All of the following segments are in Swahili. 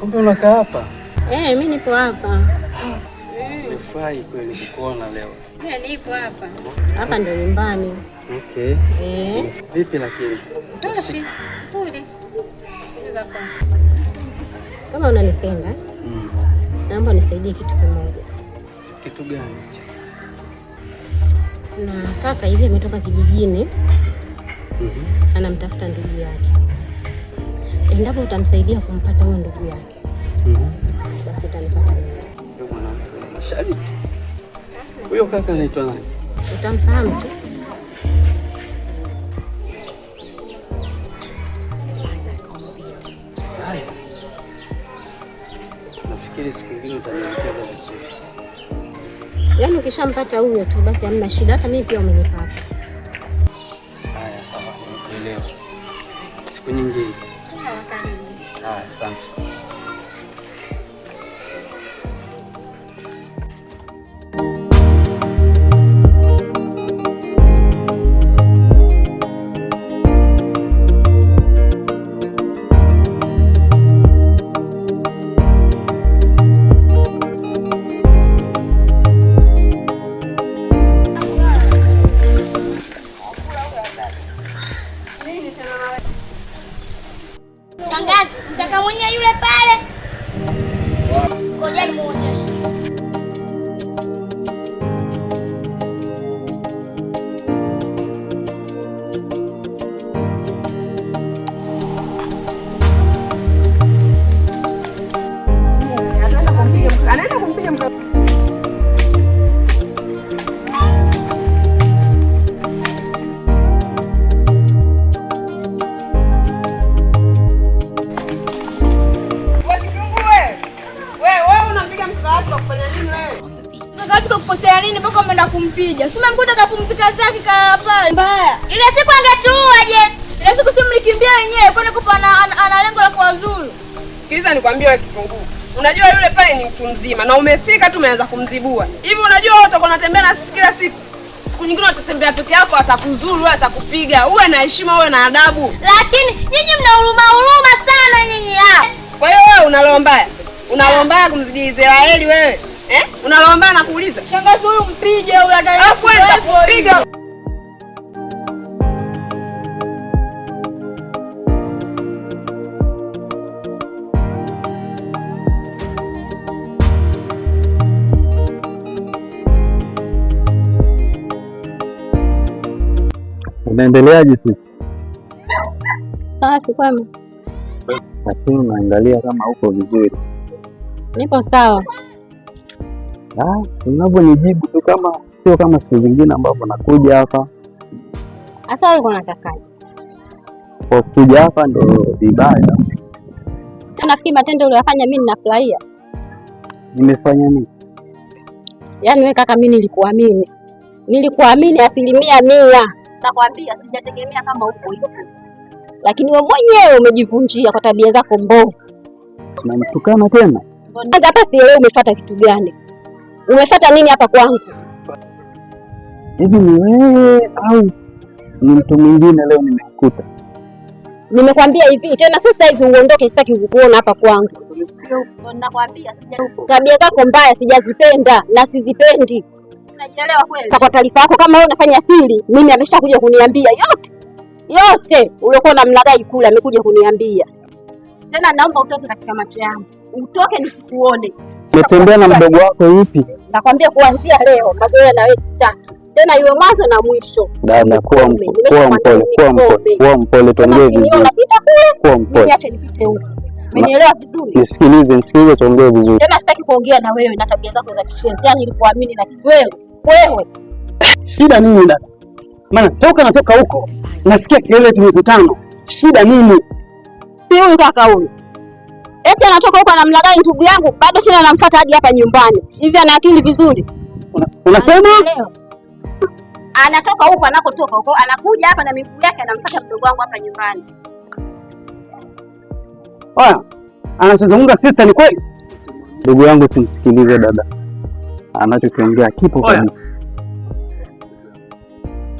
Kumbe unakaa hapa? Eh, mimi nipo hapa. Nimefurahi kweli kukuona leo. Mimi nipo hapa. Hapa ndo nyumbani. Okay. Eh. Vipi lakini? Safi. Nzuri. Kama unanipenda, naomba unisaidie kitu kimoja. Kitu gani? Na kaka hivi ametoka kijijini, anamtafuta ndugu yake. Endapo utamsaidia kumpata huyo ndugu yake, basi utanipata mimi. Huyo mwanamke una masharti. Huyo kaka anaitwa nani? Utamfahamu tu. Haya. Nafikiri siku nyingine utanielekeza vizuri. Yaani ukishampata huyo tu basi hamna shida, hata mimi pia umenipata. Haya, sawa, nimekuelewa. Siku nyingine. Sawa, karibu. Haya, asante sana. Shangazi, mtaka mwenye yule pale. Ngoja nimuonyeshe. Anaenda kumpiga mka. Wewe kitunguu wewe. Wewe wewe unampiga mtoto wako kwa kufanya nini wewe? Mtoto wako kukosea nini mpaka umeenda kumpiga? Si umemkuta kapumzika zake kaa pale. Mbaya. Ile siku angetuua je? Ile siku si mlikimbia wenyewe kwani kupa ana lengo la kuwazuru. Sikiliza nikwambie wewe kitunguu. Unajua yule pale ni mtu mzima na umefika tu umeanza kumzibua. Hivi unajua wewe utakuwa unatembea na sisi kila siku. Siku nyingine utatembea peke yako, atakuzuru, wewe atakupiga. Uwe na heshima, uwe na adabu. Lakini nyinyi mna huruma huruma sana nyinyi hapa. Kwa hiyo wewe una roho mbaya. Una roho mbaya kumzidi Israeli wewe. Eh? Una roho mbaya nakuuliza. Shangazi huyu mpige huyu hata Alafu wewe nitakupiga. Unaendeleaje sisi? Safi, kwema. Lakini unaangalia kama uko vizuri. Nipo sawa. Ah, unavyonijibu tu kama sio kama siku zingine ambapo nakuja hapa. Sasa wewe ulikuwa unatakaje? Kwa kuja hapa ndo vibaya. Nafikiri matendo uliyofanya mimi ninafurahia. Nimefanya nini? Yaani wewe kaka, mimi nilikuamini, nilikuamini 100%. Nakwambia sijategemea kama uko hivyo, lakini wewe mwenyewe umejivunjia kwa tabia zako mbovu. Unanitukana tena? Kwanza hapa sielewi umefuata kitu gani? Umefuata nini hapa kwangu? Hivi ni wewe au ni mtu mwingine leo nimekukuta? Nimekwambia hivi tena sasa hivi uondoke, sitaki kukuona hapa kwangu. Nakwambia tabia zako mbaya sijazipenda na sizipendi. Unajielewa kweli? Kwa taarifa yako, kama wewe unafanya siri, mimi ameshakuja kuniambia yote yote uliokuwa unamlaghai kule, amekuja kuniambia. Tena naomba utoke katika macho yangu, utoke nisikuone. Umetembea na mdogo wako yupi? Nakwambia kuanzia leo mazoea na wewe sitaki tena, iwe mwanzo na mwisho. Dada, kuwa kuwa mpole, kuwa mpole, kuwa mpole, tuongee vizuri. Unapita kule, Kuwa mpole. mimi acha nipite huko. Umenielewa vizuri? Nisikilize, nisikilize, tuongee vizuri. Tena sitaki kuongea na wewe na tabia zako za kishenzi. Yaani nilikuamini lakini wewe wewe Shida nini dada? Maana toka natoka huko nasikia kelele tu mikutano. Shida nini? Si huyu kaka huyu. Eti anatoka huko anamlaghai ndugu yangu, bado tena anamfuata hadi hapa nyumbani. Hivi ana akili vizuri? Unasema? Leo. Anatoka huko anakotoka huko, anakuja hapa na miguu yake anamfuata mdogo wangu hapa nyumbani. Oya, anachozungumza sister ni kweli? Ndugu yangu, simsikilize dada, anachokiongea kipo Oya. kabisa.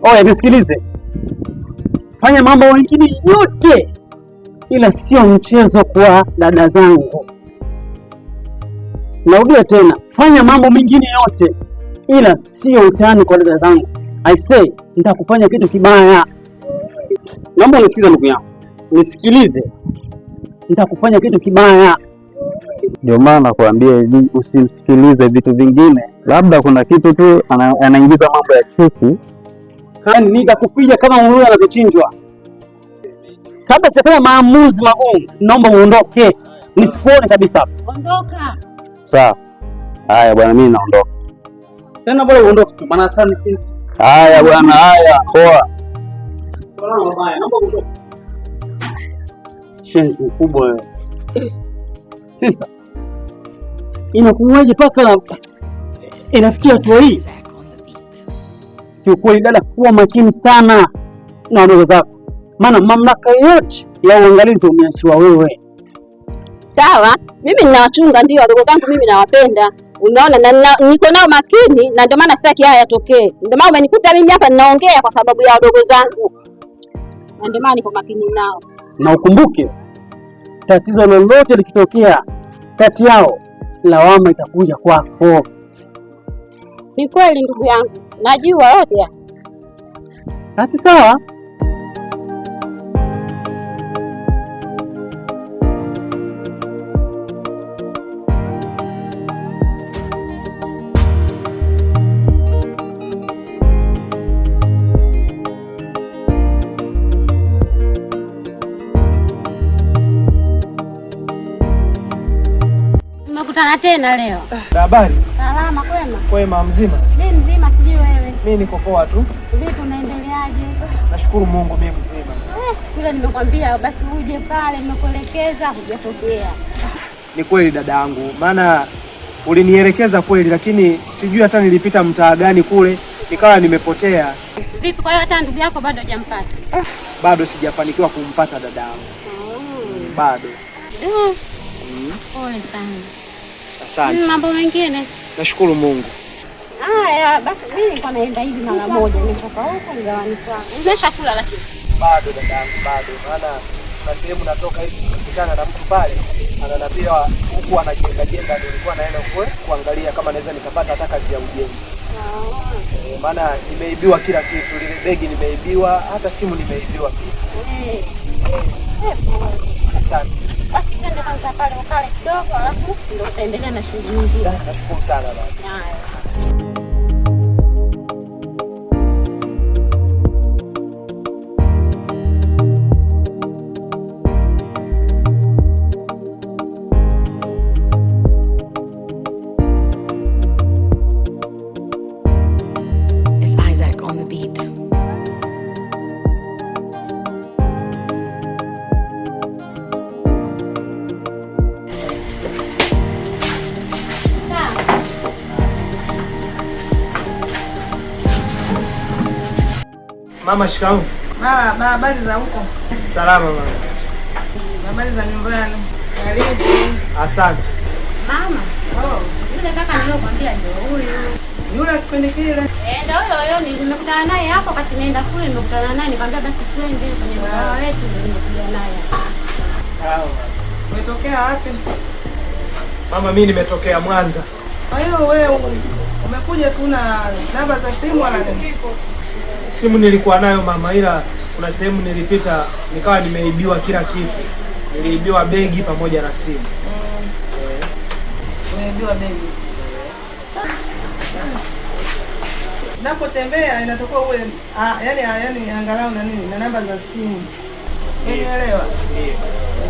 Oya, nisikilize, fanya mambo mengine yote, ila sio mchezo kwa dada zangu. Narudia tena, fanya mambo mengine yote ila sio utani kwa dada zangu. I say nitakufanya kitu kibaya. Naomba unisikilize ndugu yangu, nisikilize, nitakufanya kitu kibaya. Ndio maana nakwambia hivi, usimsikilize vitu vingine, labda kuna kitu tu anaingiza mambo ya chuki. Yaani nitakupiga kama nguruwe anavyochinjwa. Kabla sijafanya maamuzi magumu, naomba uondoke, nisikuone kabisa. Ondoka. Sawa, haya bwana, mimi naondoka. Tena bora uondoke tu, maana sana. Haya bwana, haya poa. Naomba uondoke. Shenzi mkubwa wewe. Sasa inakuwaje mpaka inafikia hatua hii? Kiukweli dada, kuwa makini sana na wadogo zako, maana mamlaka yote ya uangalizi umeachiwa wewe. Sawa, mimi ninawachunga ndio wadogo zangu, mimi nawapenda, unaona, na niko nao makini, na ndio maana sitaki haya yatokee. Ndio maana umenikuta mimi hapa ninaongea kwa sababu ya wadogo zangu, na ndio maana niko makini nao. Na ukumbuke, tatizo lolote likitokea kati yao, lawama itakuja kwako. Ni kweli ndugu yangu, najua yote ya. Basi sawa. Tumekutana tena leo. Habari? Salama, kwema? Kwema, mzima? Mimi mzima, sijui wewe. Mimi niko poa tu. Vipi, unaendeleaje? Nashukuru Mungu, mimi mzima. Siku ile nimekwambia basi uje pale, nimekuelekeza hujatokea. Ni kweli dada yangu, maana ulinielekeza kweli, lakini sijui hata nilipita mtaa gani kule, nikawa nimepotea. Vipi, kwa hiyo hata ndugu yako bado hujampata? Bado sijafanikiwa kumpata dada yangu. Bado. Pole sana. Asante. Mambo mengine? Nashukuru Mungu. Haya, basi mimi nilikuwa naenda hivi mara moja, nitoka huko mgawani kwangu. Umeshakula lakini? Bado dada yangu, bado. Maana kuna sehemu natoka hivi nikakutana na mtu pale, ananiambia huku anajenga jenga, ndio nilikuwa naenda huko kuangalia kama naweza nikapata hata kazi ya ujenzi. Maana nimeibiwa kila kitu, lile begi nimeibiwa, hata simu nimeibiwa pia. Asante. Basi twende kwanza pale ukale kidogo, alafu ndio utaendelea na shughuli nyingine. Nashukuru sana baba. Haya. It's Isaac on the beat. Sawa. Mama, shikamoo. Marahaba, habari za huko? Salama mama. Habari za nyumbani? Karibu. Asante. Mama, Oh, yule kaka niliyokuambia ndio huyu. yule kipindi kile. Eh, ndio huyo huyo, nimekutana naye hapo wakati naenda kule, nimekutana naye nikamwambia basi twende kwenye mgahawa wetu, ndio nimekuja naye hapa. Sawa. Umetokea wapi? Mama, mimi nimetokea Mwanza. Kwa hiyo wewe umekuja tu na namba za simu wala nini? Simu nilikuwa nayo mama, ila kuna sehemu nilipita nikawa nimeibiwa kila kitu. Niliibiwa begi pamoja na simu. Umeibiwa begi. Unapotembea inatakiwa uwe yani angalau na nini na namba za simu. Umenielewa? Ndio.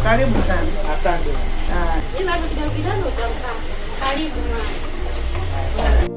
Karibu sana. Asante. Haya. Mimi hapo kidogo kidogo utampata. Karibu mama.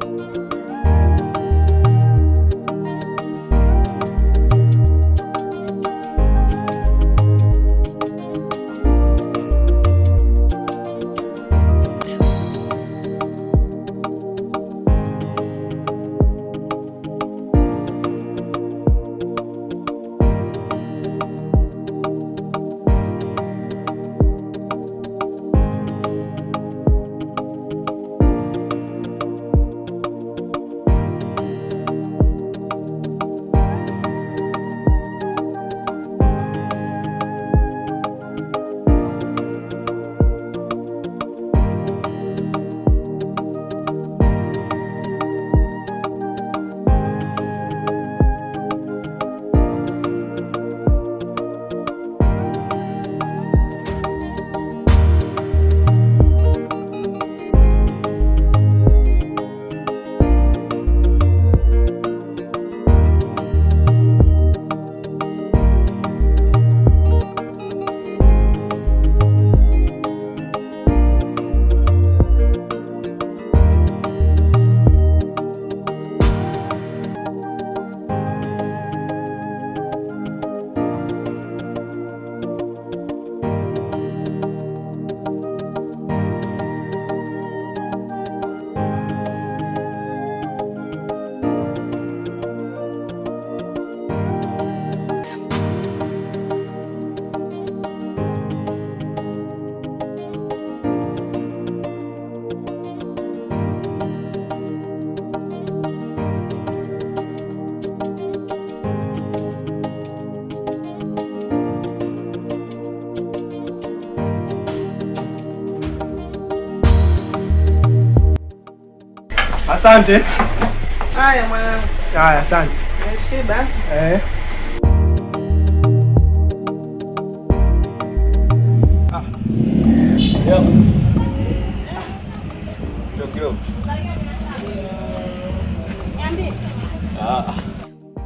Asante. Haya mwanangu. Haya, asante. Nimeshiba. Eh.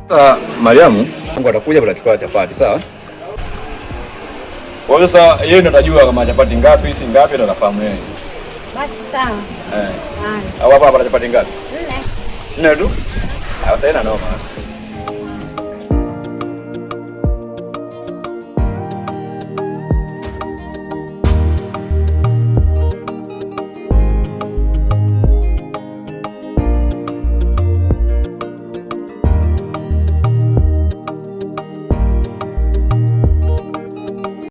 Sasa Mariamu Mungu atakuja atachukua chapati, sawa? Kwa hiyo sasa yeye ndo atajua kama chapati ngapi, si ngapi ndo anafahamu yeye. Basi sawa. Eh. Haya. Au hapa hapa chapati ngapi? 4. 4 tu? Ah, sasa ina noma.